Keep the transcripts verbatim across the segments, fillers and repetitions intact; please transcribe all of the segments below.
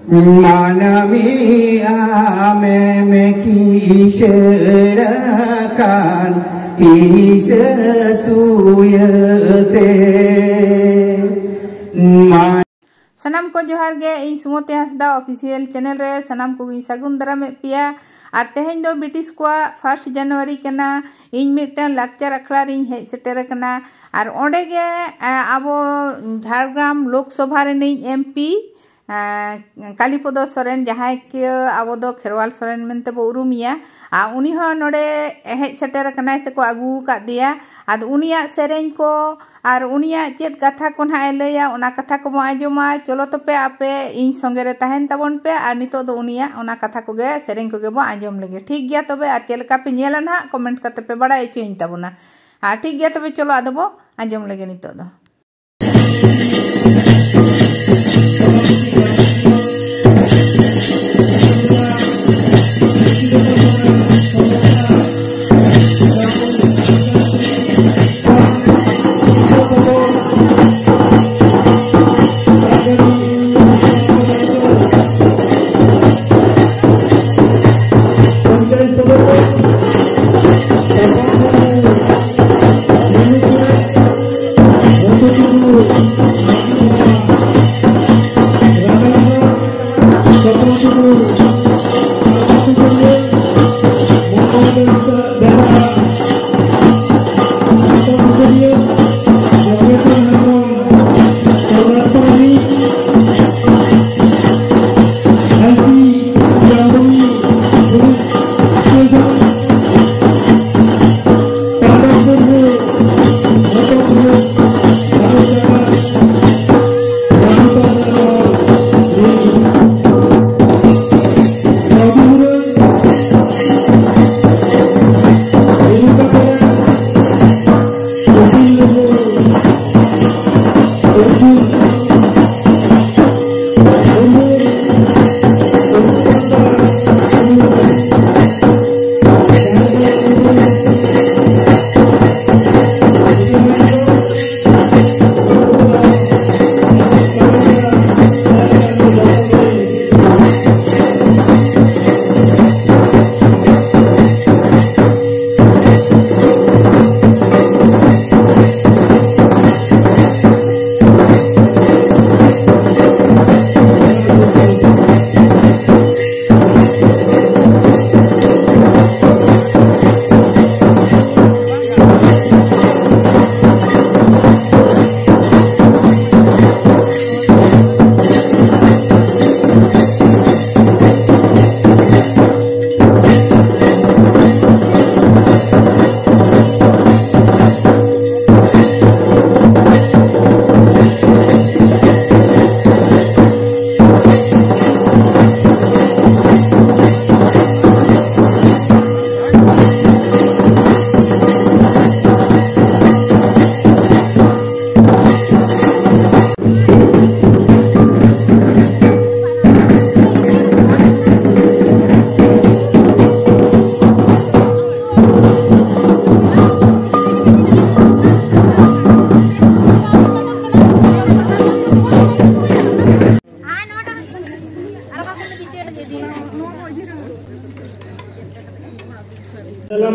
ᱢᱟᱹᱱᱢᱤ ᱟᱢᱮᱢ ᱠᱤᱥᱟᱹᱬ ᱟᱠᱟᱱ ᱠᱤᱥᱟᱹ ᱥᱩᱭᱟᱹᱛᱮ᱾ ᱢᱟ- ᱥᱟᱱᱟᱢ ᱠᱚ ᱡᱚᱦᱟᱨ ᱜᱮ, ᱤᱧ ᱥᱩᱢᱚᱛᱤ ᱦᱟᱸᱥᱫᱟ official channel ᱨᱮ ᱥᱟᱱᱟᱢ ᱠᱚᱜᱮᱧ ᱥᱟᱹᱜᱩᱱ ᱫᱟᱨᱟᱢᱮᱫ ᱯᱮᱭᱟ᱾ ᱟᱨ ᱛᱮᱦᱮᱧ ᱫᱚ ᱵᱨᱤᱴᱤᱥ ᱠᱚᱣᱟᱜ first January ᱠᱟᱱᱟ᱾ ᱤᱧ ᱢᱤᱫᱴᱟᱝ ᱞᱟᱠᱪᱟᱨ ᱟᱠᱷᱲᱟ ᱨᱤᱧ ᱦᱮᱡ ᱥᱮᱴᱮᱨ ᱟᱠᱟᱱᱟ᱾ ᱟᱨ ᱚᱸᱰᱮ ᱜᱮ, ᱮ, ᱟᱵᱚ ᱡᱷᱟᱲᱜᱨᱟᱢ ᱞᱳᱠᱥᱚᱵᱷᱟ ᱨᱤᱱᱤᱡ MP, ᱮ, ᱠᱟᱞᱤᱯᱚᱫᱚ ᱥᱚᱨᱮᱱ, ᱡᱟᱦᱟᱸᱭ ᱠᱤ ᱟᱵᱚ ᱫᱚ ᱠᱷᱮᱨᱣᱟᱞ ᱥᱚᱨᱮᱱ ᱢᱮᱱᱛᱮ ᱵᱚ ᱩᱨᱩᱢᱮᱭᱟ, ᱟᱨ ᱩᱱᱤ ᱦᱚᱸ ᱱᱚᱰᱮ ᱦᱮᱡ ᱥᱮᱴᱮᱨ ᱟᱠᱟᱱᱟᱭ ᱥᱮᱠᱚ ᱟᱹᱜᱩ ᱟᱠᱟᱫ ᱫᱮᱭᱟ᱾ ᱟᱫᱚ ᱩᱱᱤᱭᱟᱜ ᱥᱮᱨᱮᱧ ᱠᱚ ᱟᱨ ᱩᱱᱤᱭᱟᱜ ᱪᱮᱫ ᱠᱟᱛᱷᱟ ᱠᱚ ᱱᱟᱦᱟᱜ ᱮ ᱞᱟᱹᱭᱟ, ᱚᱱᱟ ᱠᱟᱛᱷᱟ ᱠᱚᱵᱚ ᱟᱸᱡᱚᱢᱟ᱾ ᱪᱚᱞᱚ ᱛᱚᱵᱮ ᱟᱯᱮ ᱤᱧ ᱥᱚᱸᱜᱮ ᱨᱮ ᱛᱟᱦᱮᱱ ᱛᱟᱵᱚᱱ ᱯᱮ, ᱟᱨ ᱱᱤᱛᱚᱜ ᱫᱚ ᱩᱱᱤᱭᱟᱜ ᱚᱱᱟ ᱠᱟᱛᱷᱟ ᱠᱚᱜᱮ, ᱥᱮᱨᱮᱧ ᱠᱚᱜᱮ ᱵᱚ ᱟᱸᱡᱚᱢ ᱞᱮᱜᱮ᱾ ᱴᱷᱤᱠ ᱜᱮᱭᱟ ᱛᱚᱵᱮ, ᱟᱨ ᱪᱮᱫ ᱞᱮᱠᱟ ᱯᱮ ᱧᱮᱞᱟ ᱱᱟᱦᱟᱜ comment ᱠᱟᱛᱮ ᱯᱮ ᱵᱟᱲᱟᱭ ᱦᱚᱪᱚᱧ ᱛᱟᱵᱚᱱᱟ᱾ ᱟᱨ ᱴᱷᱤᱠ ᱜᱮᱭᱟ ᱛᱚᱵᱮ, ᱪᱚᱞᱚ ᱟᱫᱚ ᱵᱚ ᱟᱸᱡᱚᱢ ᱞᱮᱜᱮ ᱱᱤᱛᱚᱜ ᱫᱚ᱾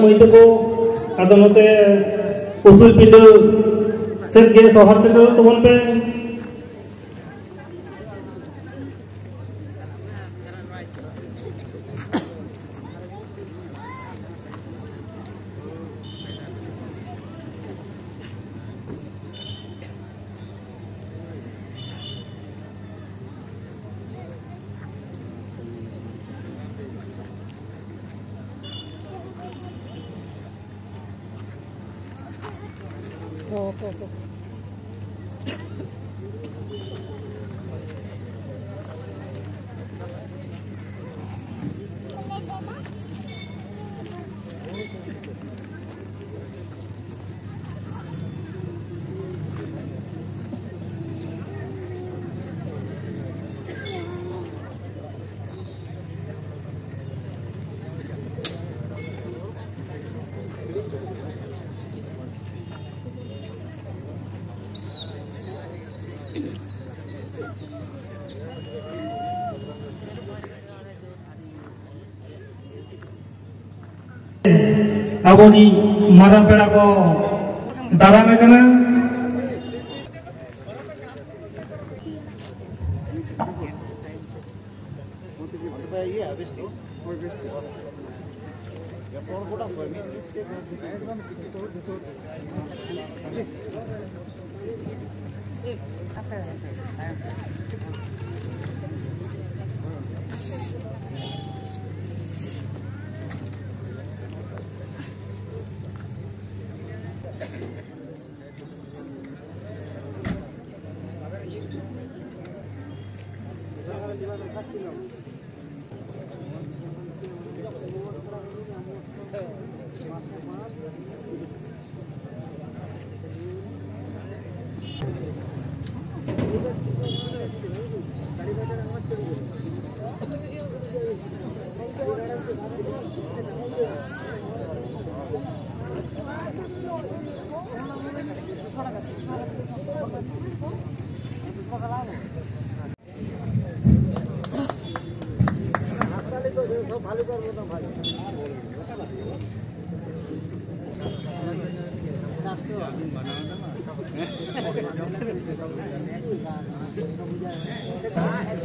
ᱢᱟᱹᱭ ᱛᱟᱠᱚ, ᱟᱫᱚ ᱱᱚᱛᱮ ᱩᱥᱩᱞ ᱯᱤᱸᱰᱟᱹ ᱥᱮᱫ ᱜᱮ ᱥᱚᱦᱚᱨ ᱥᱮᱴᱮᱨ ᱛᱟᱵᱚᱱ ᱯᱮ᱾ ᱟᱵᱚᱱᱤᱡ ᱢᱟᱨᱟᱝ ᱯᱮᱲᱟ ᱠᱚ ᱫᱟᱨᱟᱢᱮ ᱠᱟᱱᱟ᱾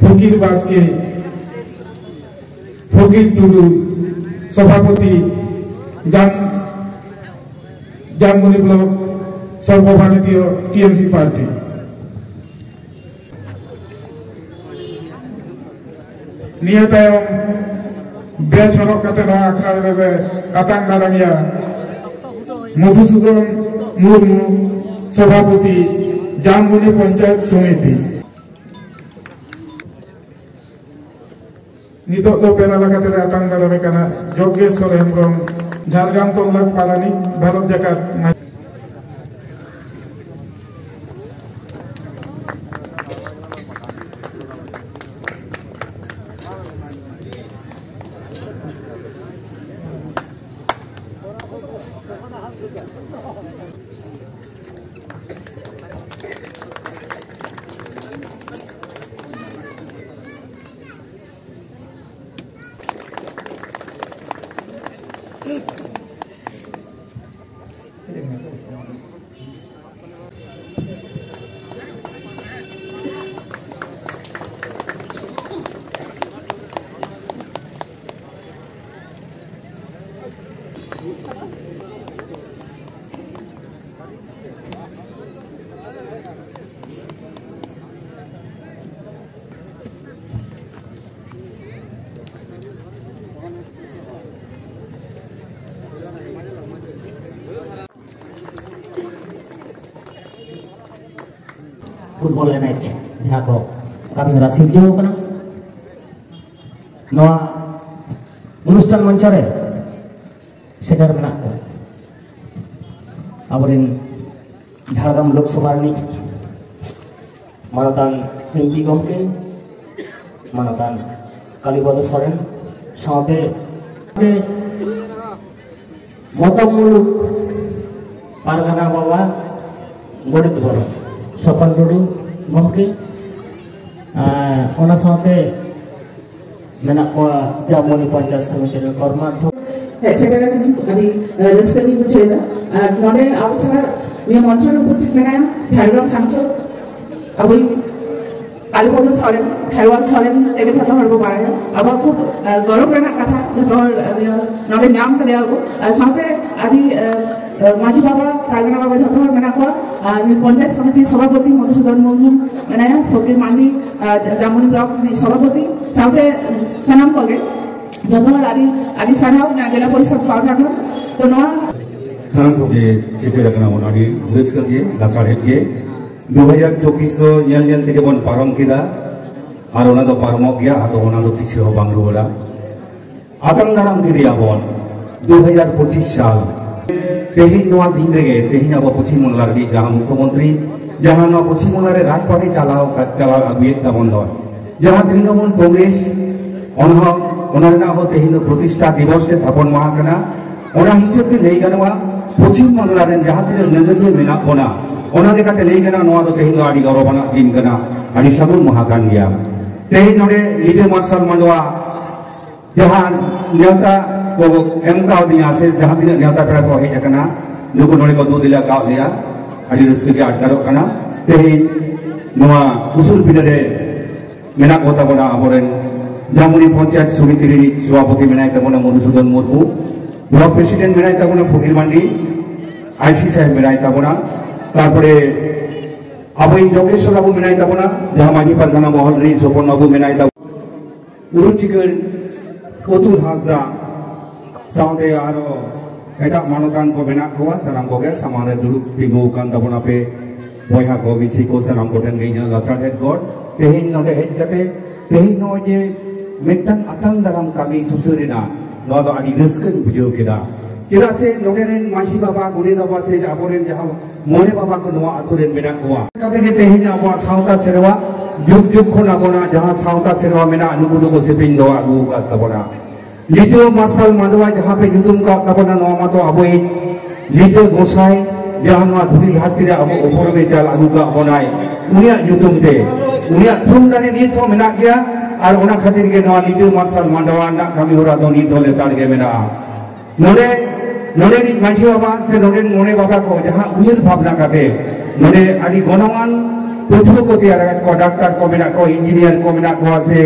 ᱯᱷᱚᱠᱤᱨ ᱵᱟᱥᱠᱮ, ᱯᱷᱚᱠᱤᱨ ᱴᱩᱰᱩ, ᱥᱚᱵᱷᱟᱯᱚᱛᱤ, ᱡᱟᱢ-, ᱡᱟᱢᱵᱚᱱᱤ ᱵᱞᱚᱠ ᱥᱚᱨᱵᱚ ᱵᱷᱟᱨᱚᱛᱤᱭᱚ ᱴᱤ ᱮᱢ ᱥᱤ ᱯᱟᱨᱴᱤ᱾ ᱱᱤᱭᱟᱹ ᱛᱟᱭᱚᱢ ᱵᱮᱪ ᱦᱚᱨᱚᱜ ᱠᱟᱛᱮ ᱱᱚᱣᱟ ᱟᱠᱷᱲᱟ ᱨᱮᱞᱮ ᱟᱛᱟᱝ ᱫᱟᱨᱟᱢᱮᱭᱟ ᱢᱚᱫᱷᱩᱥᱩᱫᱚᱱ ᱢᱩᱨᱢᱩ, ᱥᱚᱵᱷᱟᱯᱚᱛᱤ, ᱡᱟᱢᱵᱚᱱᱤ ᱯᱚᱧᱪᱟᱭᱮᱛ ᱥᱚᱢᱤᱛᱤ᱾ ᱱᱤᱛᱚᱜ ᱫᱚ ᱯᱮᱲᱟ ᱞᱮᱠᱟᱛᱮ ᱞᱮ ᱟᱛᱟᱝ ᱫᱟᱨᱟᱢᱮ ᱠᱟᱱᱟ ᱡᱚᱜᱽᱜᱮᱥᱣᱚᱨ ᱦᱮᱢᱵᱨᱚᱢ, ᱡᱷᱟᱲᱜᱨᱟᱢ ᱛᱚᱞᱞᱟᱴ ᱯᱟᱨᱟᱱᱤᱠ, ᱵᱷᱟᱨᱚᱛ ᱡᱟᱠᱟᱛ ᱢᱟᱹᱡᱷᱤ᱾ ᱯᱷᱩᱴᱵᱚᱞ ᱮᱱᱮᱡ ᱡᱟᱦᱟᱸ ᱠᱚ ᱠᱟᱹᱢᱤ ᱦᱚᱨᱟ ᱥᱤᱨᱡᱟᱹᱣ ᱠᱟᱱᱟ, ᱱᱚᱣᱟ ᱚᱱᱩᱥᱴᱷᱟᱱ ᱢᱚᱧᱪᱚ ᱨᱮ ᱥᱮᱴᱮᱨ ᱢᱮᱱᱟᱜ ᱠᱚᱣᱟ ᱟᱵᱚᱨᱮᱱ ᱡᱷᱟᱲᱜᱨᱟᱢ ᱞᱳᱠᱥᱚᱵᱷᱟ ᱨᱤᱱᱤᱡ ᱢᱟᱱᱚᱛᱟᱱ ᱮᱢ ᱯᱤ ᱜᱚᱢᱠᱮ, ᱢᱟᱱᱚᱛᱟᱱ ᱠᱟᱞᱤᱯᱚᱫᱚ ᱥᱚᱨᱮᱱ ᱥᱟᱶᱛᱮ ᱢᱚᱛᱚ ᱢᱩᱞᱩᱠ ᱯᱟᱨᱜᱟᱱᱟ ᱵᱟᱵᱟ ᱜᱚᱰᱮᱛ ᱵᱚᱨᱚ ᱥᱚᱯᱚᱱ ᱴᱩᱰᱩ ᱜᱚᱢᱠᱮ, ᱟᱨ ᱚᱱᱟ ᱥᱟᱶᱛᱮ ᱢᱮᱱᱟᱜ ᱠᱚᱣᱟ ᱡᱟᱢᱵᱚᱱᱤ ᱯᱚᱧᱪᱟᱭᱮᱛ ᱥᱚᱢᱤᱛᱤ ᱨᱮᱱ ᱠᱚᱨᱢᱟᱫᱷᱚ᱾ ᱦᱮᱡ ᱥᱮᱴᱮᱨ ᱟᱠᱟᱱᱟ, ᱟᱹᱰᱤ ᱨᱟᱹᱥᱠᱟᱹ ᱜᱤᱧ ᱵᱩᱡᱷᱟᱹᱣ ᱮᱫᱟ᱾ ᱟᱨ ᱱᱚᱰᱮ ᱟᱵᱚ ᱥᱟᱞᱟᱜ ᱱᱤᱭᱟᱹ ᱢᱚᱧᱪᱚ ᱨᱮ ᱩᱯᱚᱥᱛᱷᱤᱛ ᱢᱮᱱᱟᱭᱟ ᱡᱷᱟᱲᱜᱨᱟᱢ ᱥᱟᱝᱥᱚᱫ ᱟᱵᱚᱭᱤᱡ ᱠᱟᱞᱤᱯᱚᱫᱚ ᱥᱚᱨᱮᱱ, ᱠᱷᱮᱨᱣᱟᱞ ᱥᱚᱨᱮᱱ ᱛᱮᱜᱮ ᱡᱷᱚᱛᱚ ᱦᱚᱲ ᱵᱚ ᱵᱟᱲᱟᱭᱟ᱾ ᱟᱵᱚᱣᱟᱜ ᱠᱷᱩᱵ ᱜᱚᱨᱚᱵ ᱨᱮᱱᱟᱜ ᱠᱟᱛᱷᱟ, ᱡᱷᱚᱛᱚ ᱦᱚᱲ ᱱᱤᱭᱟᱹ ᱱᱚᱰᱮ ᱧᱟᱢ ᱠᱟᱫᱮᱭᱟ ᱵᱚ᱾ ᱟᱨ ᱥᱟᱶᱛᱮ ᱟᱹᱰᱤ ᱢᱟᱹᱡᱷᱤ ᱵᱟᱵᱟ, ᱯᱟᱨᱜᱟᱱᱟ ᱵᱟᱵᱟ, ᱡᱷᱚᱛᱚ ᱦᱚᱲ ᱢᱮᱱᱟᱜ ᱠᱚᱣᱟ᱾ ᱟᱨ ᱱᱩᱭ ᱯᱚᱧᱪᱟᱭᱮᱛ ᱥᱚᱢᱤᱛᱤ ᱥᱚᱵᱷᱟᱯᱚᱛᱤ ᱢᱚᱫᱷᱩᱥᱩᱫᱚᱱ ᱢᱩᱨᱢᱩ ᱢᱮᱱᱟᱭᱟ, ᱯᱷᱚᱠᱤᱨ ᱢᱟᱱᱰᱤ, ᱡᱟᱢᱩᱱᱤ ᱵᱞᱚᱠ ᱨᱤᱱᱤᱡ ᱥᱚᱵᱷᱟᱯᱚᱛᱤ, ᱥᱟᱶᱛᱮ ᱥᱟᱱᱟᱢ ᱠᱚᱜᱮ ᱡᱷᱚᱛᱚ ᱦᱚᱲ ᱟᱹᱰᱤ ᱟᱹᱰᱤ ᱥᱟᱨᱦᱟᱣ ᱤᱧᱟᱹᱜ ᱡᱮᱞᱟ ᱯᱚᱨᱤᱥᱚᱫ ᱯᱟᱦᱴᱟ ᱠᱷᱚᱱ᱾ ᱛᱚ ᱱᱚᱣᱟ ᱥᱟᱱᱟᱢ ᱠᱚᱜᱮ ᱥᱮᱴᱮᱨ ᱟᱠᱟᱱᱟ ᱵᱚᱱ, ᱟᱹᱰᱤ ᱨᱟᱹᱥᱠᱟᱹ ᱜᱮ, ᱞᱟᱥᱟᱲᱦᱮᱫ ᱜᱮ᱾ ᱫᱩ ᱦᱟᱡᱟᱨ ᱪᱚᱵᱵᱤᱥ ᱫᱚ ᱧᱮᱞ ᱧᱮᱞ ᱛᱮᱜᱮ ᱵᱚᱱ ᱯᱟᱨᱚᱢ ᱠᱮᱫᱟ, ᱟᱨ ᱚᱱᱟ ᱫᱚ ᱯᱟᱨᱚᱢᱚᱜ ᱜᱮᱭᱟ, ᱟᱫᱚ ᱚᱱᱟ ᱫᱚ ᱛᱤᱥ ᱦᱚᱸ ᱵᱟᱝ ᱨᱩᱣᱟᱹᱲᱟ᱾ ᱟᱛᱟᱝ ᱫᱟᱨᱟᱢ ᱠᱮᱫᱮᱭᱟ ᱵᱚᱱ ᱫᱩ ᱦᱟᱡᱟᱨ ᱯᱚᱸᱪᱤᱥ ᱥᱟᱞ᱾ ᱛᱮᱦᱮᱧ ᱱᱚᱣᱟ ᱫᱤᱱ ᱨᱮᱜᱮ, ᱛᱮᱦᱮᱧ ᱟᱵᱚ ᱯᱚᱪᱷᱤᱢ ᱵᱟᱝᱞᱟ ᱨᱤᱱᱤᱡ ᱡᱟᱦᱟᱸ ᱢᱩᱠᱷᱭᱚᱢᱚᱱᱛᱨᱤ, ᱡᱟᱦᱟᱸ ᱱᱚᱣᱟ ᱯᱚᱪᱷᱤᱢ ᱵᱟᱝᱞᱟ ᱨᱮ ᱨᱟᱡᱽᱯᱟᱴᱮ ᱪᱟᱞᱟᱣ ᱠᱟ-, ᱪᱟᱞᱟᱣ ᱟᱹᱜᱩᱭᱮᱫ ᱛᱟᱵᱚᱱ ᱫᱚ, ᱡᱟᱦᱟᱸ ᱛᱨᱤᱱᱚᱢᱩᱞ ᱠᱚᱝᱜᱨᱮᱥ, ᱚᱱᱟ ᱦᱚᱸ, ᱚᱱᱟ ᱨᱮᱱᱟᱜ ᱦᱚᱸ ᱛᱮᱦᱮᱧ ᱫᱚ ᱯᱨᱚᱛᱤᱥᱴᱷᱟ ᱫᱤᱵᱚᱥ ᱥᱮ ᱛᱷᱟᱯᱚᱱ ᱢᱟᱦᱟ ᱠᱟᱱᱟ᱾ ᱚᱱᱟ ᱦᱤᱥᱟᱹᱵ ᱛᱮ ᱞᱟᱹᱭ ᱜᱟᱱᱚᱜᱼᱟ, ᱯᱚᱪᱷᱤᱢ ᱵᱟᱝᱞᱟ ᱨᱮᱱ ᱡᱟᱦᱟᱸ ᱛᱤᱱᱟᱹᱜ ᱱᱟᱜᱟᱨᱤᱭᱟᱹ ᱢᱮᱱᱟᱜ ᱵᱚᱱᱟ, ᱚᱱᱟ ᱞᱮᱠᱟᱛᱮ ᱞᱟᱹᱭ ᱜᱟᱱᱚᱜᱼᱟ, ᱱᱚᱣᱟ ᱫᱚ ᱛᱮᱦᱮᱧ ᱫᱚ ᱟᱹᱰᱤ ᱜᱚᱨᱚᱵᱟᱱᱟᱜ ᱫᱤᱱ ᱠᱟᱱᱟ, ᱟᱹᱰᱤ ᱥᱟᱹᱜᱩᱱ ᱢᱟᱦᱟ ᱠᱟᱱ ᱜᱮᱭᱟ᱾ ᱛᱮᱦᱮᱧ ᱱᱚᱰᱮ ᱞᱤᱴᱟᱹ ᱢᱟᱨᱥᱟᱞ ᱢᱟᱰᱣᱟ ᱡᱟᱦᱟᱸ ᱱᱮᱣᱛᱟ ᱠᱚ ᱮᱢ ᱠᱟᱣᱫᱤᱧᱟ, ᱥᱮ ᱡᱟᱦᱟᱸ ᱛᱤᱱᱟᱹᱜ ᱱᱮᱣᱛᱟ ᱯᱮᱲᱟ ᱠᱚ ᱦᱮᱡ ᱟᱠᱟᱱᱟ, ᱱᱩᱠᱩ ᱱᱚᱰᱮ ᱠᱚ ᱫᱩᱜ ᱫᱤᱞᱟ ᱠᱟᱣᱫ ᱞᱮᱭᱟ, ᱟᱹᱰᱤ ᱨᱟᱹᱥᱠᱟᱹ ᱜᱮ ᱟᱴᱠᱟᱨᱚᱜ ᱠᱟᱱᱟ᱾ ᱛᱮᱦᱮᱧ ᱱᱚᱣᱟ ᱩᱥᱩᱞ ᱯᱤᱸᱰᱟᱹ ᱨᱮ ᱢᱮᱱᱟᱜ ᱠᱚ ᱛᱟᱵᱚᱱᱟ ᱟᱵᱚᱨᱮᱱ ᱡᱟᱢᱩᱱᱤ ᱯᱚᱧᱪᱟᱭᱮᱛ ᱥᱚᱢᱤᱛᱤ ᱨᱤᱱᱤᱡ ᱥᱚᱵᱷᱟᱯᱚᱛᱤ ᱢᱮᱱᱟᱭ ᱛᱟᱵᱚᱱᱟ ᱢᱚᱫᱷᱩᱥᱩᱫᱚᱱ ᱢᱩᱨᱢᱩ, ᱵᱞᱚᱠ ᱯᱨᱮᱥᱤᱰᱮᱱᱴ ᱢᱮᱱᱟᱭ ᱛᱟᱵᱚᱱᱟ ᱯᱷᱚᱠᱤᱨ ᱢᱟᱱᱰᱤ, ᱟᱭᱥᱤ ᱥᱟᱦᱮᱵ ᱢᱮᱱᱟᱭ ᱛᱟᱵᱚᱱᱟ, ᱛᱟᱨᱯᱚᱨᱮ ᱟᱵᱚᱭᱤᱡ ᱡᱚᱜᱮᱥᱣᱚᱨ ᱵᱟᱹᱵᱩ ᱢᱮᱱᱟᱭ ᱛᱟᱵᱚᱱᱟ, ᱡᱟᱦᱟᱸ ᱢᱟᱹᱡᱷᱤ ᱯᱟᱨᱜᱟᱱᱟ ᱢᱚᱦᱚᱞ ᱨᱤᱱᱤᱡ ᱥᱚᱯᱚᱱ ᱵᱟᱹᱵᱩ ᱢᱮᱱᱟᱭ ᱛᱟᱵᱚᱱᱟ, ᱩᱨᱩ ᱪᱤᱠᱟᱹᱲ ᱚᱛᱩᱞ ᱦᱟᱸᱥᱫᱟ, ᱥᱟᱶᱛᱮ ᱟᱨᱚ ᱮᱴᱟᱜ ᱢᱟᱱᱚᱛᱟᱱ ᱠᱚ ᱢᱮᱱᱟᱜ ᱠᱚᱣᱟ, ᱥᱟᱱᱟᱢ ᱠᱚᱜᱮ ᱥᱟᱢᱟᱝ ᱨᱮ ᱫᱩᱲᱩᱵ ᱛᱤᱸᱜᱩ ᱟᱠᱟᱱ ᱛᱟᱵᱚᱱᱟ ᱯᱮ ᱵᱚᱭᱦᱟ ᱠᱚ, ᱢᱤᱥᱤ ᱠᱚ, ᱥᱟᱱᱟᱢ ᱠᱚᱴᱷᱮᱱ ᱜᱮ ᱤᱧᱟᱹᱜ ᱞᱟᱪᱟᱲ ᱦᱮᱫ ᱜᱚᱰ᱾ ᱛᱮᱦᱮᱧ ᱱᱚᱰᱮ ᱦᱮᱡ ᱠᱟᱛᱮ, ᱛᱮᱦᱮᱧ ᱱᱚᱜᱼᱚᱭ ᱡᱮ ᱢᱤᱫᱴᱟᱝ ᱟᱛᱟᱝ ᱫᱟᱨᱟᱢ ᱠᱟᱹᱢᱤ ᱥᱩᱥᱟᱹᱨ ᱮᱱᱟ, ᱱᱚᱣᱟ ᱫᱚ ᱟᱹᱰᱤ ᱨᱟᱹᱥᱠᱟᱹᱧ ᱵᱩᱡᱷᱟᱹᱣ ᱠᱮᱫᱟ᱾ ᱪᱮᱫᱟᱜ ᱥᱮ ᱱᱚᱰᱮ ᱨᱮᱱ ᱢᱟᱹᱡᱷᱤ ᱵᱟᱵᱟ, ᱜᱚᱰᱮᱛ ᱵᱟᱵᱟ ᱥᱮ ᱟᱵᱚᱨᱮᱱ ᱡᱟᱦᱟᱸ ᱢᱚᱬᱮ ᱵᱟᱵᱟ ᱠᱚ ᱱᱚᱣᱟ ᱟᱛᱳ ᱨᱮᱱ ᱢᱮᱱᱟᱜ ᱠᱚᱣᱟ, ᱠᱟᱛᱮ ᱜᱮ ᱛᱮᱦᱮᱧ ᱟᱵᱚᱣᱟᱜ ᱥᱟᱶᱛᱟ ᱥᱮᱨᱣᱟ ᱡᱩᱜᱽ ᱡᱩᱜᱽ ᱠᱷᱚᱱ ᱟᱵᱚᱱᱟᱜ ᱡᱟᱦᱟᱸ ᱥᱟᱶᱛᱟ ᱥᱮᱨᱣᱟ ᱢᱮᱱᱟᱜᱼᱟ, ᱱᱩᱠᱩ ᱫᱚᱠᱚ ᱥᱮᱯᱮᱧ ᱫᱚᱦᱚ ᱟᱹᱜᱩ ᱟᱠᱟᱫ ᱛᱟᱵᱚᱱᱟ᱾ ᱞᱤᱴᱟᱹ ᱢᱟᱨᱥᱟᱞ ᱢᱟᱰᱣᱟ ᱡᱟᱦᱟᱸ ᱯᱮ ᱧᱩᱛᱩᱢ ᱠᱟᱜ ᱛᱟᱵᱚᱱᱟ, ᱱᱚᱣᱟ ᱢᱟᱛᱚ ᱟᱵᱚᱭᱤᱡ ᱞᱤᱴᱟᱹ ᱜᱚᱸᱥᱟᱭ, ᱡᱟᱦᱟᱸ ᱱᱚᱣᱟ ᱫᱷᱩᱲᱤ ᱫᱷᱟᱹᱨᱛᱤ ᱨᱮ ᱟᱵᱚ ᱩᱯᱨᱩᱢᱮ ᱪᱟᱞ ᱟᱹᱜᱩ ᱠᱟᱜ ᱵᱚᱱᱟᱭ, ᱩᱱᱤᱭᱟᱜ ᱧᱩᱛᱩᱢ ᱛᱮ, ᱩᱱᱤᱭᱟᱜ ᱛᱷᱩᱢ ᱫᱟᱲᱮ ᱱᱤᱛ ᱦᱚᱸ ᱢᱮᱱᱟᱜ ᱜᱮᱭᱟ᱾ ᱟᱨ ᱚᱱᱟ ᱠᱷᱟᱹᱛᱤᱨ ᱜᱮ ᱱᱚᱣᱟ ᱞᱤᱴᱟᱹ ᱢᱟᱨᱥᱟᱞ ᱢᱟᱰᱣᱟ ᱨᱮᱱᱟᱜ ᱠᱟᱹᱢᱤ ᱦᱚᱨᱟ ᱫᱚ ᱱᱤᱛ ᱦᱚᱸ ᱞᱮᱛᱟᱲ ᱜᱮ ᱢᱮᱱᱟᱜᱼᱟ᱾ ᱱᱚᱰᱮ, ᱱᱚᱰᱮᱱᱤᱡ ᱢᱟᱹᱡᱷᱤ ᱵᱟᱵᱟ ᱥᱮ ᱱᱚᱰᱮᱱ ᱢᱚᱬᱮ ᱵᱟᱵᱟ ᱠᱚ ᱡᱟᱦᱟᱸ ᱩᱭᱦᱟᱹᱨ ᱵᱷᱟᱵᱽᱱᱟ ᱠᱟᱛᱮ ᱱᱚᱰᱮ ᱟᱹᱰᱤ ᱜᱚᱱᱚᱝᱟᱱ ᱯᱟᱹᱴᱷᱩᱣᱟᱹ ᱠᱚ ᱛᱮᱭᱟᱨ ᱟᱠᱟᱫ ᱠᱚᱣᱟ, ᱰᱟᱠᱛᱟᱨ ᱠᱚ ᱢᱮᱱᱟᱜ ᱠᱚᱣᱟ, ᱤᱧᱡᱤᱱᱤᱭᱟᱨ ᱠᱚ ᱢᱮᱱᱟᱜ ᱠᱚᱣᱟ, ᱥᱮ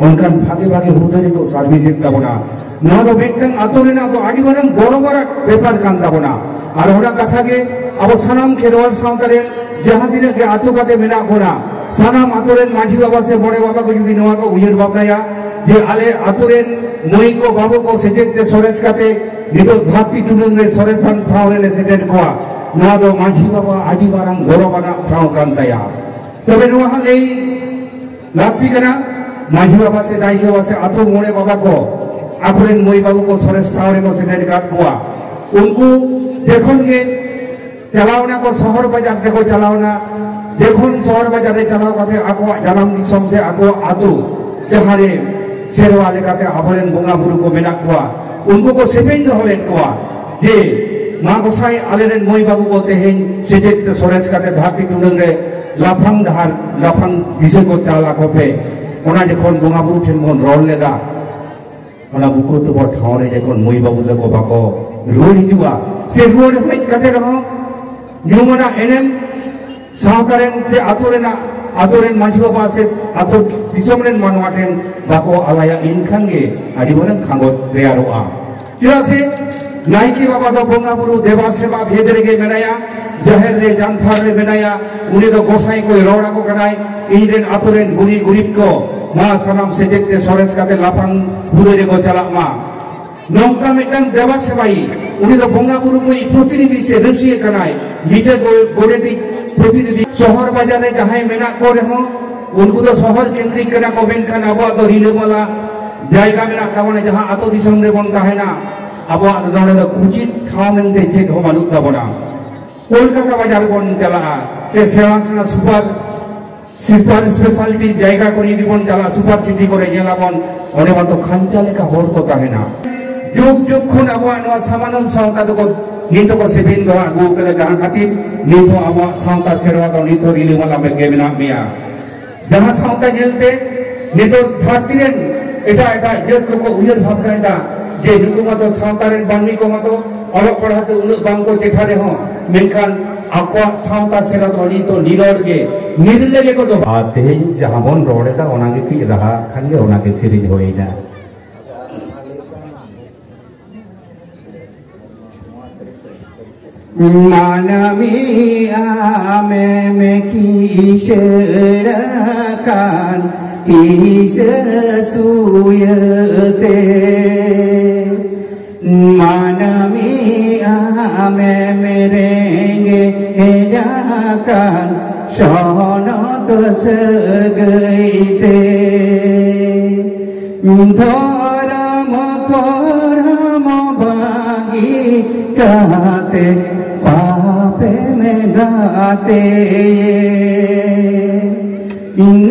ᱚᱱᱠᱟᱱ ᱵᱷᱟᱜᱮ ᱵᱷᱟᱜᱮ ᱦᱩᱫᱟᱹ ᱨᱮᱠᱚ ᱥᱟᱨᱵᱷᱤᱥ ᱮᱫ ᱛᱟᱵᱚᱱᱟ᱾ ᱱᱚᱣᱟ ᱫᱚ ᱢᱤᱫᱴᱟᱝ ᱟᱛᱳ ᱨᱮᱱᱟᱜ ᱫᱚ ᱟᱹᱰᱤ ᱢᱟᱨᱟᱝ ᱜᱚᱨᱚᱵᱽ ᱟᱱᱟᱜ ᱵᱮᱯᱟᱨ ᱠᱟᱱ ᱛᱟᱵᱚᱱᱟ᱾ ᱟᱨ ᱚᱱᱟ ᱠᱟᱛᱷᱟ ᱜᱮ ᱟᱵᱚ ᱥᱟᱱᱟᱢ ᱠᱷᱮᱨᱣᱟᱞ ᱥᱟᱶᱛᱟ ᱨᱮᱱ ᱡᱟᱦᱟᱸ ᱛᱤᱱᱟᱹᱜ ᱜᱮ ᱟᱛᱳ ᱠᱟᱛᱮ ᱢᱮᱱᱟᱜ ᱵᱚᱱᱟ, ᱥᱟᱱᱟᱢ ᱟᱛᱳ ᱨᱮᱱ ᱢᱟᱹᱡᱷᱤ ᱵᱟᱵᱟ ᱥᱮ ᱢᱚᱬᱮ ᱵᱟᱵᱟ ᱠᱚ ᱡᱩᱫᱤ ᱱᱚᱣᱟ ᱠᱚ ᱩᱭᱦᱟᱹᱨ ᱵᱷᱟᱵᱽᱱᱟᱭᱟ ᱡᱮ ᱟᱞᱮ ᱟᱛᱳ ᱨᱮᱱ ᱢᱟᱹᱭ ᱠᱚ ᱵᱟᱹᱵᱩ ᱠᱚ ᱥᱮᱪᱮᱫ ᱛᱮ ᱥᱚᱨᱮᱥ ᱠᱟᱛᱮ ᱱᱤᱛᱚᱜ ᱫᱷᱟᱹᱨᱛᱤ ᱴᱩᱰᱟᱹᱝ ᱨᱮ ᱥᱚᱨᱮᱥᱟᱱ ᱴᱷᱟᱶ ᱨᱮᱞᱮ ᱥᱮᱴᱮᱨ ᱠᱚᱣᱟ, ᱱᱚᱣᱟ ᱫᱚ ᱢᱟᱹᱡᱷᱤ ᱵᱟᱵᱟ ᱟᱹᱰᱤ ᱢᱟᱨᱟᱝ ᱜᱚᱨᱚᱵᱽ ᱟᱱᱟᱜ ᱴᱷᱟᱶ ᱠᱟᱱ ᱛᱟᱭᱟ᱾ ᱛᱚᱵᱮ ᱱᱚᱣᱟ ᱦᱚᱸ ᱞᱟᱹᱭ ᱞᱟᱹᱠᱛᱤ ᱠᱟᱱᱟ, ᱢᱟᱹᱡᱷᱤ ᱵᱟᱵᱟ ᱥᱮ ᱱᱟᱭᱠᱮ ᱵᱟᱵᱟ ᱥᱮ ᱟᱛᱳ ᱢᱚᱬᱮ ᱵᱟᱵᱟ ᱠᱚ ᱟᱠᱚᱨᱮᱱ ᱢᱟᱹᱭ ᱵᱟᱹᱵᱩ ᱠᱚ ᱥᱚᱨᱮᱥ ᱴᱷᱟᱶ ᱨᱮᱠᱚ ᱥᱮᱴᱮᱨ ᱟᱠᱟᱫ ᱠᱚᱣᱟ᱾ ᱩᱱᱠᱩ ᱡᱚᱠᱷᱚᱱ ᱜᱮ ᱪᱟᱞᱟᱣᱱᱟ ᱠᱚ, ᱥᱚᱦᱚᱨ ᱵᱟᱡᱟᱨ ᱛᱮᱠᱚ ᱪᱟᱞᱟᱣᱱᱟ, ᱡᱚᱠᱷᱚᱱ ᱥᱚᱦᱚᱨ ᱵᱟᱡᱟᱨ ᱨᱮ ᱪᱟᱞᱟᱣ ᱠᱟᱛᱮ ᱟᱠᱚᱣᱟᱜ ᱡᱟᱱᱟᱢ ᱫᱤᱥᱚᱢ ᱥᱮ ᱟᱠᱚᱣᱟᱜ ᱟᱛᱳ ᱡᱟᱦᱟᱸ ᱨᱮ ᱥᱮᱨᱣᱟ ᱞᱮᱠᱟᱛᱮ ᱟᱵᱚᱨᱮᱱ ᱵᱚᱸᱜᱟ ᱵᱩᱨᱩ ᱠᱚ ᱢᱮᱱᱟᱜ ᱠᱚᱣᱟ, ᱩᱱᱠᱩ ᱠᱚ ᱥᱮᱯᱮᱧ ᱫᱚᱦᱚ ᱞᱮᱫ ᱠᱚᱣᱟ ᱡᱮ, "ᱢᱟ ᱜᱚᱸᱥᱟᱭ, ᱟᱞᱮᱨᱮᱱ ᱢᱟᱹᱭ ᱵᱟᱹᱵᱩ ᱠᱚ ᱛᱮᱦᱮᱧ ᱥᱮᱪᱮᱫ ᱛᱮ ᱥᱚᱨᱮᱥ ᱠᱟᱛᱮ ᱫᱷᱟᱹᱨᱛᱤ ᱴᱩᱰᱟᱹᱝ ᱨᱮ ᱞᱟᱯᱷᱟᱝ ᱰᱟᱦᱟᱨ, ᱞᱟᱯᱷᱟᱝ ᱫᱤᱥᱟᱹ ᱠᱚ ᱪᱟᱞ ᱟᱠᱚ ᱯᱮ᱾" ᱚᱱᱟ ᱡᱚᱠᱷᱚᱱ ᱵᱚᱸᱜᱟ ᱵᱩᱨᱩ ᱴᱷᱮᱱ ᱵᱚᱱ ᱨᱚᱲ ᱞᱮᱫᱟ, ᱚᱱᱟ ᱵᱩᱠᱟᱹ ᱛᱚᱯᱟ ᱴᱷᱟᱶ ᱨᱮ ᱡᱚᱠᱷᱚᱱ ᱢᱟᱹᱭ ᱵᱟᱹᱵᱩ ᱛᱟᱠᱚ ᱵᱟᱠᱚ ᱨᱩᱣᱟᱹᱲ ᱦᱤᱡᱩᱜᱼᱟ, ᱥᱮ ᱨᱩᱣᱟᱹᱲ ᱦᱮᱡ ᱠᱟᱛᱮ ᱨᱮᱦᱚᱸ ᱧᱩᱢ ᱟᱱᱟᱜ ᱮᱱᱮᱢ ᱥᱟᱶᱛᱟ ᱨᱮᱱ ᱥᱮ ᱟᱛᱳ ᱨᱮᱱᱟᱜ, ᱟᱛᱳ ᱨᱮᱱ ᱢᱟᱹᱡᱷᱤ ᱵᱟᱵᱟ ᱥᱮ ᱟᱛᱳ ᱫᱤᱥᱚᱢ ᱨᱮᱱ ᱢᱟᱱᱣᱟ ᱴᱷᱮᱱ ᱵᱟᱠᱚ ᱟᱞᱟᱭᱟ, ᱮᱱᱠᱷᱟᱱ ᱜᱮ ᱟᱹᱰᱤ ᱢᱟᱨᱟᱝ ᱠᱷᱟᱸᱜᱚᱪ ᱛᱮᱭᱟᱨᱚᱜᱼᱟ᱾ ᱪᱮᱫᱟᱜ ᱥᱮ ᱱᱟᱭᱠᱮ ᱵᱟᱵᱟ ᱫᱚ ᱵᱚᱸᱜᱟ ᱵᱩᱨᱩ ᱫᱮᱵᱟ ᱥᱮᱵᱟ ᱵᱷᱮᱫ ᱨᱮᱜᱮ ᱢᱮᱱᱟᱭᱟ, ᱡᱟᱦᱮᱨ ᱨᱮ ᱡᱟᱱᱛᱷᱟᱲ ᱨᱮ ᱢᱮᱱᱟᱭᱟ, ᱩᱱᱤ ᱫᱚ ᱜᱚᱸᱥᱟᱭ ᱠᱚᱭ ᱨᱚᱲ ᱟᱠᱚ ᱠᱟᱱᱟᱭ, "ᱤᱧ ᱨᱮᱱ ᱟᱛᱳ ᱨᱮᱱ ᱜᱩᱱᱤ ᱜᱩᱨᱤᱵ ᱠᱚ ᱢᱟ ᱥᱟᱱᱟᱢ ᱥᱮᱪᱮᱫ ᱛᱮ ᱥᱚᱨᱮᱥ ᱠᱟᱛᱮ ᱞᱟᱯᱷᱟᱝ ᱦᱩᱫᱟᱹ ᱨᱮᱠᱚ ᱪᱟᱞᱟᱜ ᱢᱟ᱾" ᱱᱚᱝᱠᱟ ᱢᱤᱫᱴᱟᱝ ᱫᱮᱵᱟ ᱥᱮᱵᱟᱭᱤᱡ, ᱩᱱᱤ ᱫᱚ ᱵᱚᱸᱜᱟ ᱵᱩᱨᱩ ᱠᱚᱭᱤᱡ ᱯᱨᱚᱛᱤᱱᱤᱫᱷᱤ ᱥᱮ ᱨᱟᱹᱥᱤᱭᱟᱹ ᱠᱟᱱᱟᱭ, ᱞᱤᱴᱟᱹ ᱜᱚ-, ᱜᱚᱰᱮᱛᱤᱡ ᱯᱨᱚᱛᱤᱱᱤᱫᱷᱤ᱾ ᱥᱚᱦᱚᱨ ᱵᱟᱡᱟᱨ ᱨᱮ ᱡᱟᱦᱟᱸᱭ ᱢᱮᱱᱟᱜ ᱠᱚ ᱨᱮᱦᱚᱸ, ᱩᱱᱠᱩ ᱫᱚ ᱥᱚᱦᱚᱨ ᱠᱮᱱᱫᱨᱤᱠ ᱠᱟᱱᱟ ᱠᱚ, ᱢᱮᱱᱠᱷᱟᱱ ᱟᱵᱚᱣᱟᱜ ᱫᱚ ᱨᱤᱞᱟᱹᱢᱟᱞᱟ ᱡᱟᱭᱜᱟ ᱢᱮᱱᱟᱜ ᱛᱟᱵᱚᱱᱟ, ᱡᱟᱦᱟᱸ ᱟᱛᱳ ᱫᱤᱥᱚᱢ ᱨᱮᱵᱚᱱ ᱛᱟᱦᱮᱱᱟ, ᱟᱵᱚᱣᱟᱜ ᱫᱚ ᱱᱚᱰᱮ ᱫᱚ ᱩᱪᱤᱛ ᱴᱷᱟᱶ ᱢᱮᱱᱛᱮ ᱪᱮᱫ ᱦᱚᱸ ᱵᱟᱹᱱᱩᱜ ᱛᱟᱵᱚᱱᱟ᱾ ᱠᱳᱞᱠᱟᱛᱟ ᱵᱟᱡᱟᱨ ᱵᱚᱱ ᱪᱟᱞᱟᱜᱼᱟ, ᱥᱮ ᱥᱮᱬᱟ ᱥᱮᱬᱟ ᱥᱩᱯᱟᱨ, ᱥᱩᱯᱟᱨ ᱥᱯᱮᱥᱟᱞᱤᱴᱤ ᱡᱟᱭᱜᱟ ᱠᱚᱨᱮ ᱡᱩᱫᱤ ᱵᱚᱱ ᱪᱟᱞᱟᱜᱼᱟ, ᱥᱩᱯᱟᱨ ᱥᱤᱴᱤ ᱠᱚᱨᱮ ᱧᱮᱞᱟᱵᱚᱱ, ᱚᱸᱰᱮ ᱢᱟᱛᱚ ᱠᱷᱟᱧᱪᱟ ᱞᱮᱠᱟ ᱦᱚᱲ ᱠᱚ ᱛᱟᱦᱮᱱᱟ᱾ ᱡᱩᱜᱽ ᱡᱩᱜᱽ ᱠᱷᱚᱱ ᱟᱵᱚᱣᱟᱜ ᱱᱚᱣᱟ ᱥᱟᱢᱟᱱᱚᱢ ᱥᱟᱶᱛᱟ ᱫᱚᱠᱚ ᱱᱤᱛ ᱦᱚᱸᱠᱚ ᱥᱮᱯᱮᱧ ᱫᱚᱦᱚ ᱟᱹᱜᱩ ᱟᱠᱟᱫᱟ, ᱡᱟᱦᱟᱸ ᱠᱷᱟᱹᱛᱤᱨ ᱱᱤᱛ ᱦᱚᱸ ᱟᱵᱚᱣᱟᱜ ᱥᱟᱶᱛᱟ ᱥᱮᱨᱣᱟ ᱫᱚ ᱱᱤᱛ ᱦᱚᱸ ᱨᱤᱞᱟᱹᱢᱟᱞᱟ ᱜᱮ ᱢᱮᱱᱟᱜ ᱢᱮᱭᱟ᱾ ᱡᱟᱦᱟᱸ ᱥᱟᱶᱛᱟ ᱧᱮᱞᱛᱮ ᱱᱤᱛᱚᱜ ᱫᱷᱟᱹᱨᱛᱤ ᱨᱮᱱ ᱮᱴᱟᱜ ᱮᱴᱟᱜ ᱡᱟᱹᱛ ᱠᱚᱠᱚ ᱩᱭᱦᱟᱹᱨ ᱵᱷᱟᱵᱽᱱᱟᱭᱮᱫᱟ ᱡᱮ ᱱᱩᱠᱩ ᱢᱟᱛᱚ ᱥᱟᱶᱛᱟ ᱨᱮᱱ ᱢᱟᱹᱱᱢᱤ ᱠᱚ ᱢᱟᱛᱚ ᱚᱞᱚᱜ ᱯᱟᱲᱦᱟᱣ ᱛᱮ ᱩᱱᱟᱹᱜ ᱵᱟᱝ ᱠᱚ ᱪᱮᱴᱷᱟ ᱨᱮᱦᱚᱸ, ᱢᱮᱱᱠᱷᱟᱱ ᱟᱠᱚᱣᱟᱜ ᱥᱟᱶᱛᱟ ᱥᱮᱨᱣᱟ ᱫᱚ ᱱᱤᱛᱚᱜ ᱱᱤᱨᱚᱲ ᱜᱮ, ᱱᱤᱨᱞᱟᱹ ᱜᱮᱠᱚ ᱫᱚᱦᱚ᱾ ᱟᱨ ᱛᱮᱦᱮᱧ ᱡᱟᱦᱟᱸ ᱵᱚᱱ ᱨᱚᱲ ᱮᱫᱟ, ᱚᱱᱟ ᱜᱮ ᱠᱟᱹᱡ ᱨᱟᱦᱟ ᱠᱷᱟᱱ ᱜᱮ ᱚᱱᱟ ᱜᱮ ᱥᱮᱨᱮᱧ ᱦᱩᱭ ᱮᱱᱟ᱾ ᱢᱟᱹᱱᱢᱤ ᱟᱢᱮᱢ ᱠᱤᱥᱟᱹᱬ ᱟᱠᱟᱱ ᱦᱤᱥᱟᱹ ᱥᱩᱭᱟᱹ ᱛᱮ᱾ ᱢᱟᱹᱱᱢᱤ ᱟᱢᱮᱢ ᱨᱮᱸᱜᱮᱡ ᱟᱠᱟᱱ ᱥᱚᱱᱚᱛ ᱥᱟᱹᱜᱟᱹᱭ ᱛᱮ᱾ ᱫᱷᱚᱨᱚᱢ ᱠᱚᱨᱢᱚ ᱵᱟᱹᱜᱤ ᱠᱟᱛᱮ ᱯᱟᱯᱮᱢ ᱜᱟᱛᱮ᱾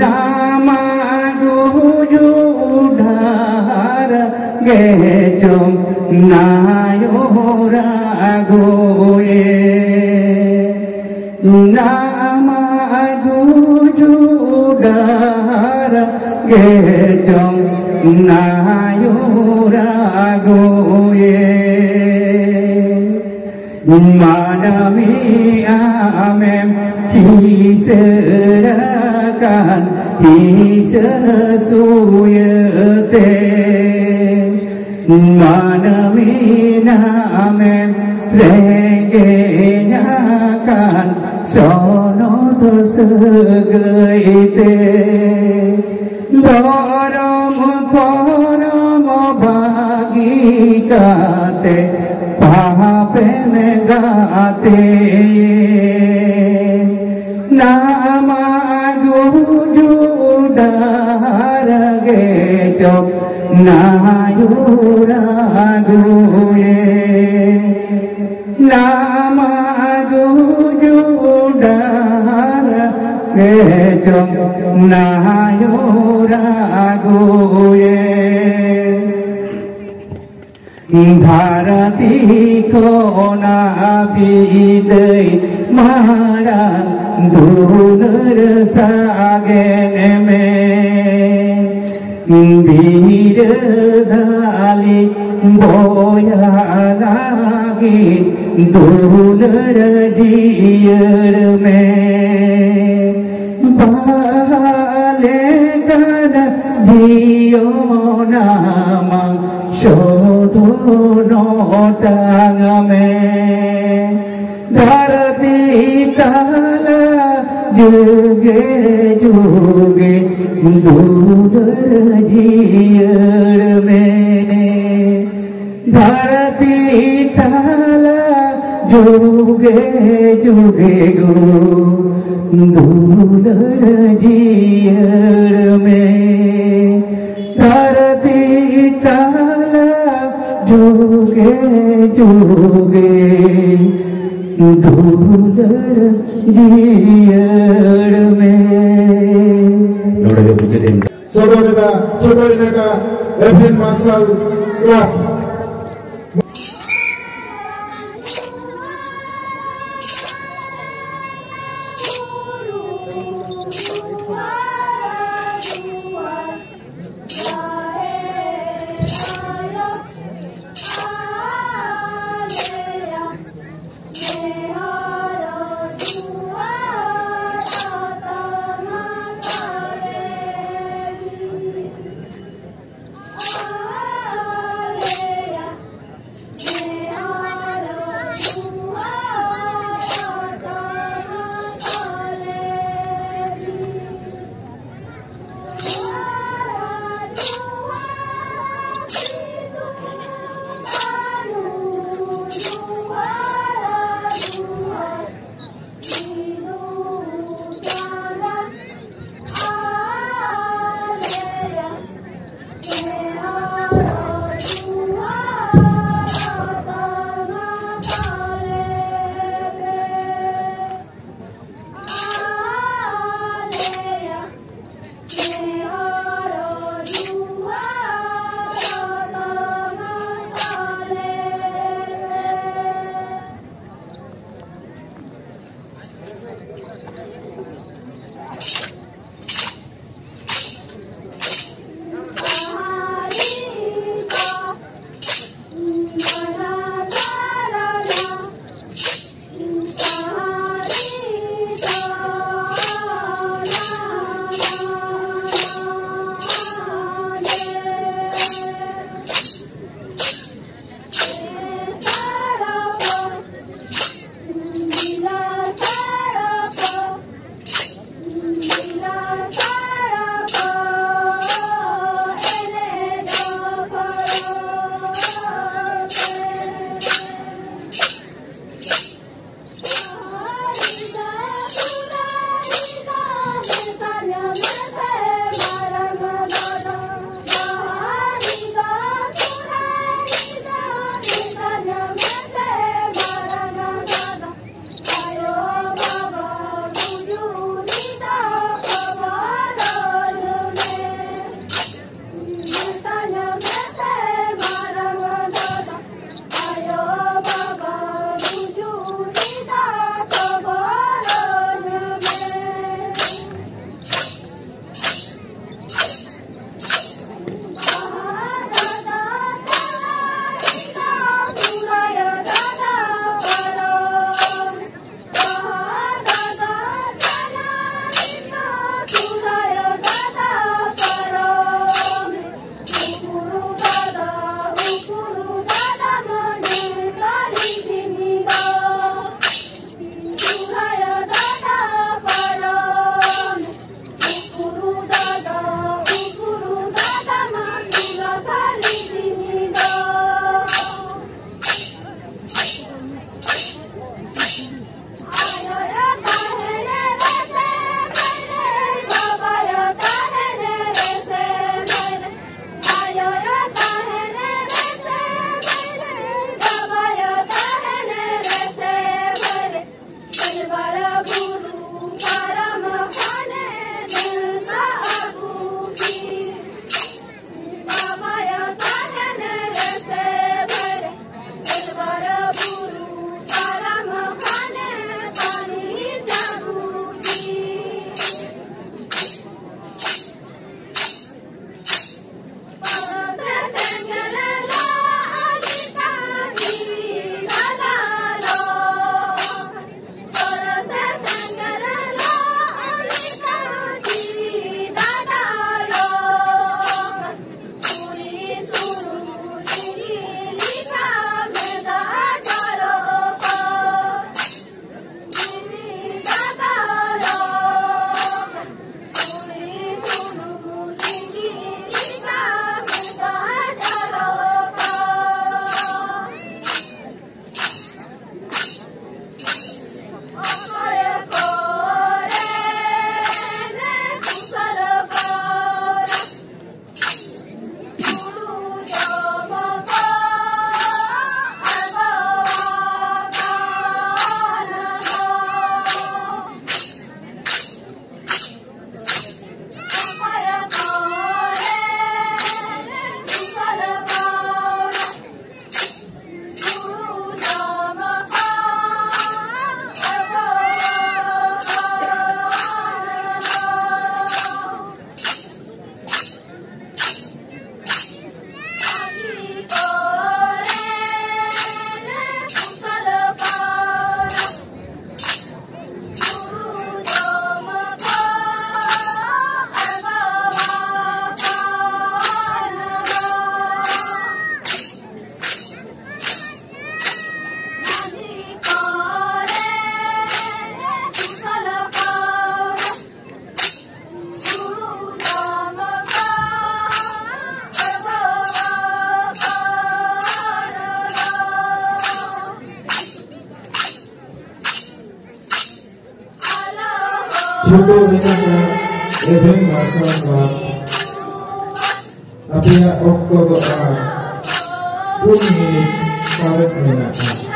ᱱᱟᱢ ᱟᱹᱜᱩ ᱰᱟᱦᱟᱨ ᱜᱮ ᱪᱚᱢ ᱱᱟᱭᱩᱨ ᱟᱹᱜᱩᱭᱮ᱾ ᱱᱟᱢ ᱟᱹᱜᱩ ᱰᱟᱦᱟᱨ ᱜᱮ ᱪᱚᱢ ᱱᱟᱭᱩᱨ ᱟᱹᱜᱩᱭᱮ᱾ ᱢᱟᱹᱱᱢᱤ ᱟᱢᱮᱢ ᱠᱤᱥᱟᱹᱬ ᱟᱠᱟᱱ ᱦᱤᱥᱟᱹ ᱥᱩᱭᱟᱹ ᱛᱮ᱾ ᱢᱟᱹᱱᱢᱤ ᱟᱢᱮᱢ ᱨᱮᱸᱜᱮᱡ ᱟᱠᱟᱱ ᱥᱚᱱᱚᱛ ᱥᱟᱹᱜᱟᱹᱭ ᱛᱮ᱾ ᱫᱷᱚᱨᱚᱢ ᱠᱚᱨᱢᱚ ᱵᱟᱹᱜᱤ ᱠᱟᱛᱮ ᱯᱟᱯᱮᱢ ᱜᱟᱛᱮ᱾ ᱱᱟᱢ ᱟᱹᱜᱩ ᱰᱟᱦᱟᱨ ᱜᱮ ᱪᱚ ᱱᱟᱭᱩᱨ ᱟᱹᱜᱩᱭᱮ᱾ ᱱᱟᱢ ᱟᱹᱜᱩ ᱰᱟᱦᱟᱨ ᱜᱮ ᱪᱚ ᱱᱟᱭᱩᱨ ᱟᱹᱜᱩᱭᱮ᱾ ᱫᱷᱟᱹᱨᱛᱤ ᱠᱷᱚᱱᱟᱜ ᱵᱤᱫᱟᱹᱭ ᱢᱟᱲᱟᱝ ᱫᱩᱞᱟᱹᱲ ᱥᱟᱜᱮᱱ ᱢᱮ᱾ ᱵᱤᱨᱟᱹᱫᱟᱞᱤ ᱵᱚᱭᱦᱟ ᱞᱟᱹᱜᱤᱫ ᱫᱩᱞᱟᱹᱲ ᱡᱤᱭᱟᱹᱲ ᱢᱮ᱾ ᱵᱟᱦᱟ ᱞᱮᱠᱟᱱ ᱡᱤᱭᱚᱱ ᱟᱢᱟᱜ ᱥᱚᱫᱚᱨ ᱱᱚᱴᱟᱝ ᱢᱮ᱾ ᱫᱷᱟᱹᱨᱛᱤ ᱛᱟᱞᱟ ᱡᱩᱜᱮ ᱡᱩᱜᱮ ᱫᱩᱞᱟᱹᱲ ᱡᱤᱭᱟᱹᱲ ᱢᱮ᱾ ᱫᱷᱟᱹᱨᱛᱤ ᱛᱟᱞᱟ ᱡᱩᱜᱮ ᱡᱩᱜᱮ ᱜᱳ ᱫᱩᱞᱟᱹᱲ ᱡᱤᱭᱟᱹᱲ ᱢᱮ᱾ ᱫᱷᱟᱹᱨᱛᱤ ᱛᱟᱞᱟ ᱡᱩᱜᱮ ᱡᱩᱜᱮ ᱫᱩᱞᱟᱹᱲ ᱡᱤᱭᱟᱹᱲ ᱢᱮ᱾ ᱱᱚᱰᱮ ᱜᱮ ᱢᱩᱪᱟᱹᱫ ᱮᱱ᱾ ᱥᱚᱫᱚᱨ ᱮᱫᱟ ᱪᱷᱳᱴᱳ ᱮᱞᱟᱠᱟ ᱮᱯᱷ ᱮᱱ ᱢᱟᱨᱥᱟᱞ ᱠᱞᱟᱵᱽ᱾ ᱯᱷᱳᱴᱳ ᱨᱮᱱᱟᱜ ᱮᱵᱷᱮᱱ ᱢᱟᱨᱥᱟᱞ ᱠᱞᱟᱵᱽ᱾ ᱟᱯᱮᱭᱟᱜ ᱚᱠᱛᱚ ᱫᱚ ᱟᱨ ᱯᱩᱱ ᱢᱤᱱᱤᱴ ᱥᱟᱨᱮᱡ ᱢᱮᱱᱟᱜᱼᱟ᱾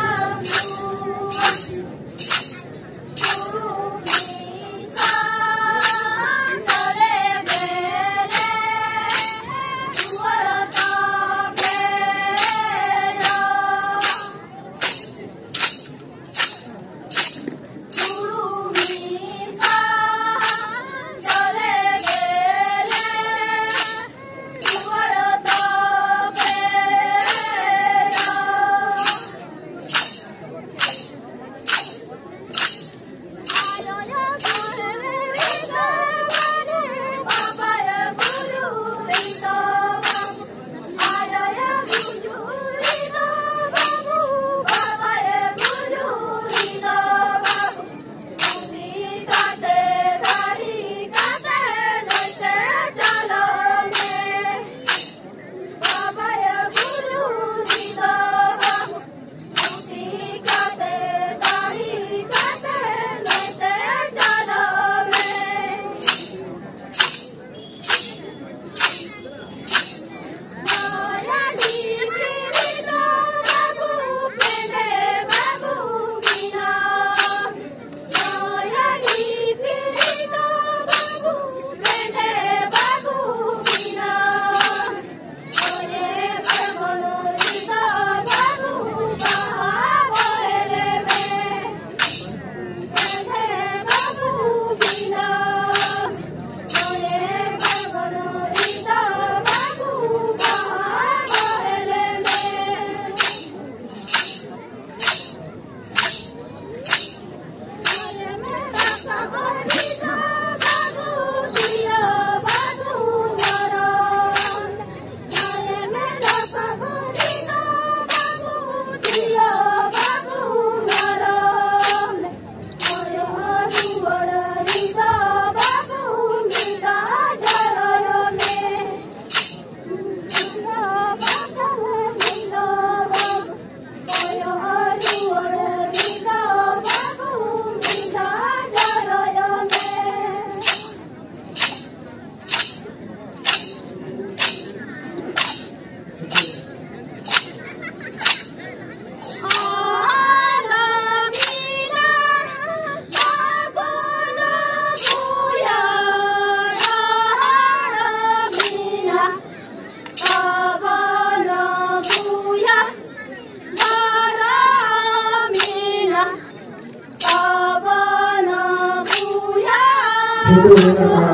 ᱪᱷᱩᱴᱟᱹᱣ ᱮᱱᱟ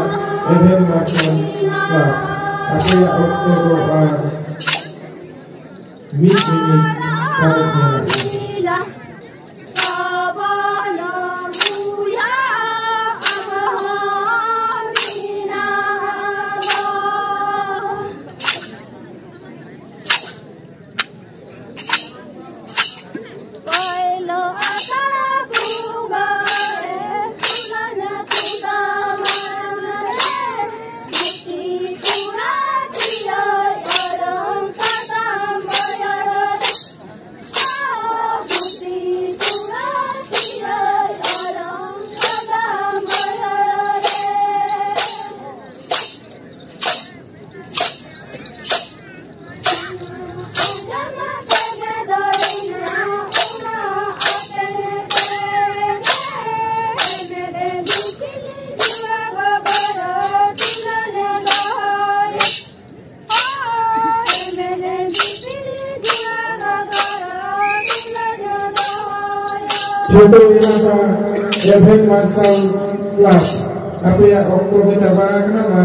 ᱮᱵᱷᱮᱱ ᱢᱟᱨᱥᱟᱞ ᱠᱞᱟᱵᱽ᱾ ᱟᱯᱮᱭᱟᱜ ᱚᱠᱛᱚ ᱫᱚ ᱟᱨ ᱢᱤᱫ ᱢᱤᱱᱤᱴ ᱥᱟᱨᱮᱡ ᱢᱮᱱᱟᱜᱼᱟ᱾ ᱪᱷᱳᱴᱳ ᱮᱞᱟᱠᱟ ᱮᱵᱷᱮᱱ ᱢᱟᱨᱥᱟᱞ ᱠᱞᱟᱵᱽ, ᱟᱯᱮᱭᱟᱜ ᱚᱠᱛᱚ ᱫᱚ ᱪᱟᱵᱟ ᱟᱠᱟᱱᱟ᱾ ᱢᱟ